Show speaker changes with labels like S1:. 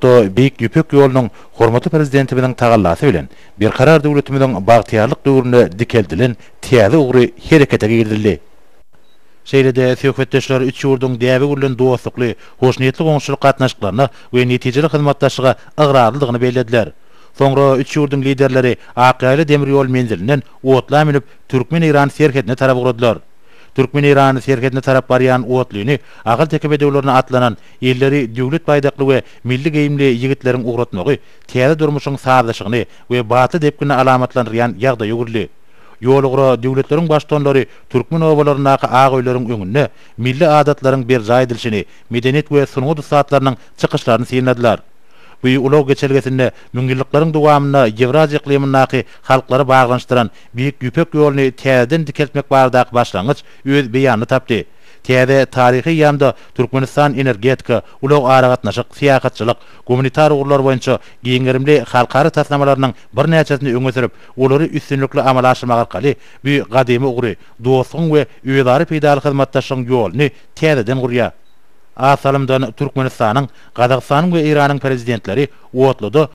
S1: Beýik Ýüpek ýolunyň hormatly Prezidentimiziň tagallasy bilen Berkarar döwletimiziň bagtyýarlyk döwründe dikeldilen täze ugry herekete girizildi. Şeýle-de söhbetdeşler üç ýurduň däbe öwrülen dostlukly, hoşniýetli goňşuçylyk gatnaşyklaryna we netijeli hyzmatdaşlyga ygrarlydygyny bellediler. Soňra üç ýurduň Liderleri Akýaýla demir ýol menzilinden otla münüp, türkmen-eýran serhedine tarap ugradylar. Türkmen-eýran serhedine tarap barýan otlyny ahalteke bedewlerine atlanan, elleri döwlet baýdakly we milli geýimli ýigitleriň ugratmagy täze durmuşyň sazlaşygyny we batly depginini alamatlandyrýan ýagdaýa öwrüldi. Ýolugra döwletleriň baştutanlary türkmen obalaryndaky ak öýleriň öňünde milli adatlaryň berjaý edilişini, medeniýet we sungat ussatlarynyň çykyşlaryny synladylar. Bu ulag geçelgesinde müňýyllyklaryň dowamynda Ýewraziýa yklymyndaky halklary baglanyşdyran Beýik Ýüpek ýoluny täzeden dikeltmek baradaky başlangyç öz beýanyny tapdy. Täze taryhy eýýamda Türkmenistan energetika, ulag-aragatnaşyk, syýahatçylyk, gumanitar ugurlar boýunça giň gerimli halkara taslamalarynyň birnäçesini öňe sürüp, olary üstünlikli amala aşyrmak arkaly bu gadymy ugry, dostlugyň we özara peýdaly hyzmatdaşlygyň ýoluny täzeden gurýar. Az salymdan Türkmenistanyň, Gazagystanyň we Eýranyň Prezidentleri otluda.